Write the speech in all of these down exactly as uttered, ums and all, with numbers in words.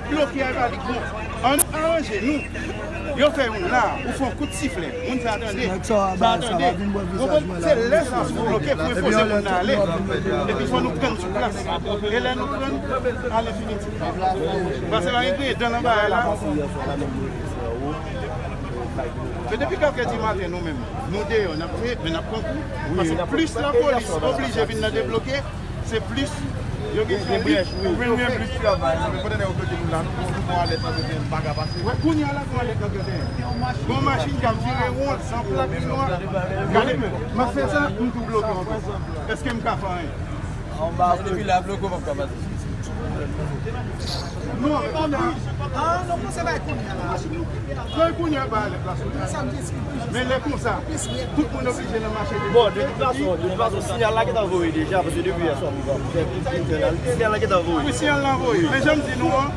Bloke a, li pa di bon. Ann nou aranje nou. Yo fè youn la, ou fè yon kout siflè. Moun sa tande. Sa tande. Ou konprann? Se lè sa sou bloke pou enpoze moun nan ale. Epi fò nou pran sou plas. E lè nou pran, a lenfinitif. Paske pa gen griyen dan nan bagay la. Men depi kat è di maten, nou menm, nou deyò, n ap fè, men n ap pran kou. Paske plis lapolis oblije vin nan debloke, se plis yo gen chan lib pou yo fè. Vin gen plis travay. Pandan yo bloke nou la, nou pran alèt nan trannteyen, nou pa ka pase. Wè, kounye a la, pran alèt nan trannteyen. Gon machin k ap vire won, san plak nwa. Gade, m ap fè sa, m tou bloke ankò. Èske m ka fè anyen? Anba depi la bloke, w p ap ka pase. Non, men kounye a. Ah, non, kòmanse bay kounye a la. Bay kounye a, bay alèt la sou li. Men lè konsa, tout moun oblije nan mache. Bon, de tout fason, de tout fason, siyal la gentan voye deja, paske depi yè swa, m pran, m fè tout siyal la gentan voye. Wi, siyal la voye. Men jan m di nou an,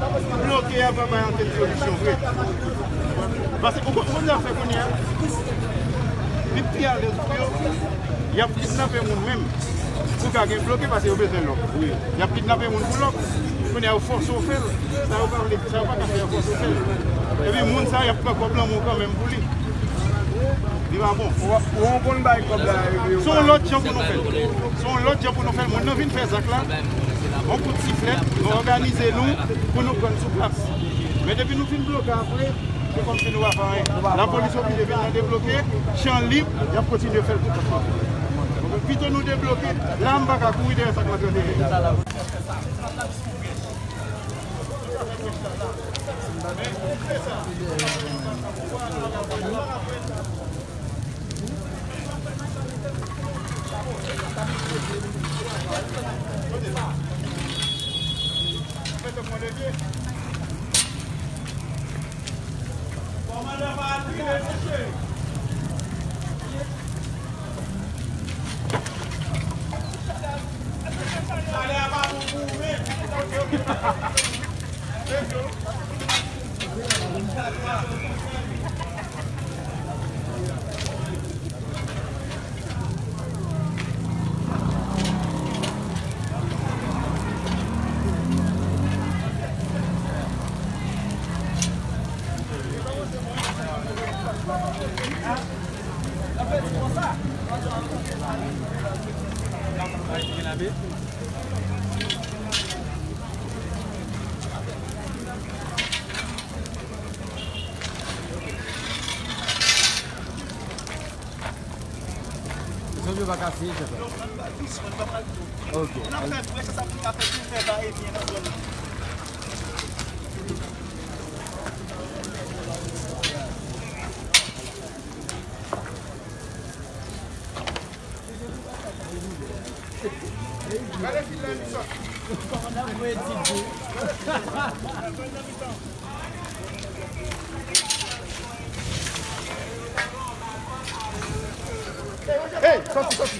bloke a pa bay ankenn solisyon vre. Paske ou konn, ou konn sa fè kounye a? Li pi alèz pou yo. Y ap kidnape moun menm. Pou ka gen bloke paske yo bezwen lòk. Wi. Y ap kidnape moun pou lòk. Kounye a yo fòse w fè l. Sa yo pa vle, sa yo pa ka fè, yo fòse w fè l. Epi moun sa, y ap pran kòb lan men w kanmenm pou li. Li pa bon. Ou, ou konn bay kòb la, epi yo... Se yon lòt jan pou nou fè l. Se yon lòt jan pou nou fè l. Moun nan vin fè zak la. Yon kout siflèt, nou òganize nou pou nou pran sou plas. Men depi nou fin bloke apre, se kòmsi nou pa fè anyen. Lapolis oblije vin nan debloke, chan lib, y ap kontinye fè l tout tan. Pito nou debloke, la m pa ka kouri dèyè sa k nan trannteyen. Zòt yo pa kase, chèf la. Ok. Hey, sòti, sòti.